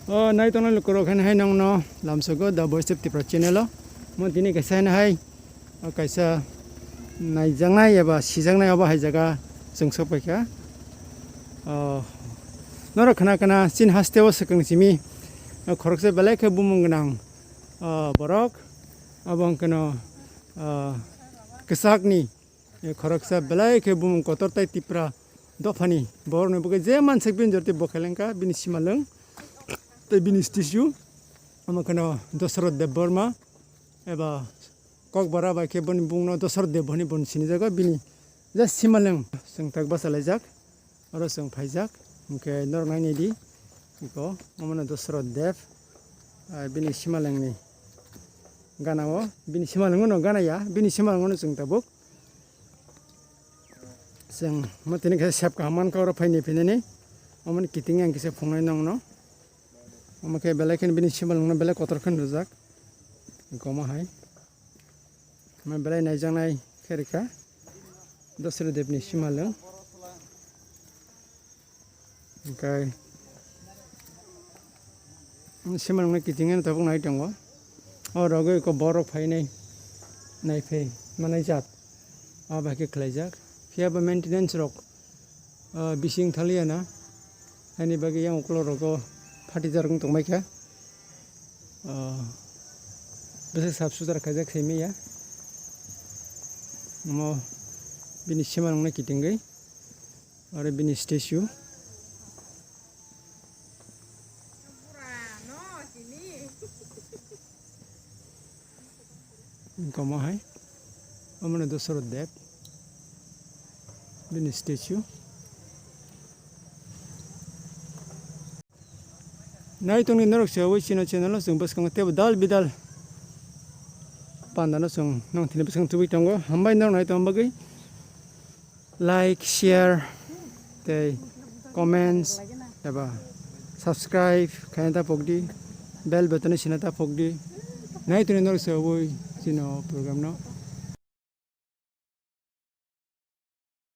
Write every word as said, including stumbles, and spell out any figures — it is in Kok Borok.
O nai tongnai lukurok haino hai nongno lamsogo The Voice of Tripura channel o. Mo tini kaisa haino hai, o kaisa naijaknai eba sijaknai obo hai jaga chwng sokpaikha. O norok khna khna chini hasteo swkang simi, o khoroksa belai khe bumung gwnang, o borok abo wngkheno, o kwchakni, e, khoroksa belai khe bumung kotor tai Tipra dophani borokni bagwi je mansuk bini jorti bo khelengkha bini simalwng tei bini statue. Omo kheno Dosroth Debbarma eba Kokbara bai khe boni bumungno Dosroth Deb hwnwi bo sinijago. Bini je simalwng chwng tak bachalaijak. Oro chwng phaijak, hwnkhe norok nainai di, iko, omono Dosroth Deb, ah, bini simalwngni gana o, bini simalwng no gana ya, bini simalwng no chwng tabuk. Chwng mo tini khe sep kaham mankha oro phaini phinani, omoni kiting yang kisa phungnai nongno. Omo khe belai kheno bini simalwng no belai kotor khe nujak, iko omo hai. Omo belai naijaknai khe rikha Dosroth Debni simalwng. Hwnkhe simalwngno kiting tabuk nai tongo. O rogo eko borok phainai naiphai manai jat. O bai khe khlaijak. Phiya bo maintenance rok, ah, bising thaliya na, haini bagwi yang ukulok rogo phatijar wng tongmai kha. Ah, bwswk sap sutar khaijak simi ya. Omo bini simalwng no kitingwi, oro bini statue. Wngkha omo hai, omono Dosroth Deb bini statue. Nai tongni norok se ui chino channel o chwng bwskango tebo dal bidal pandano chwng nong thini bwskang tubui tongo. Hambai norok nai tongma bagwi. Like, share, tei comments, eba subscribe khaina ta pokdi, bell button sina ta pokdi. Nai tuni norok se ui chino program no.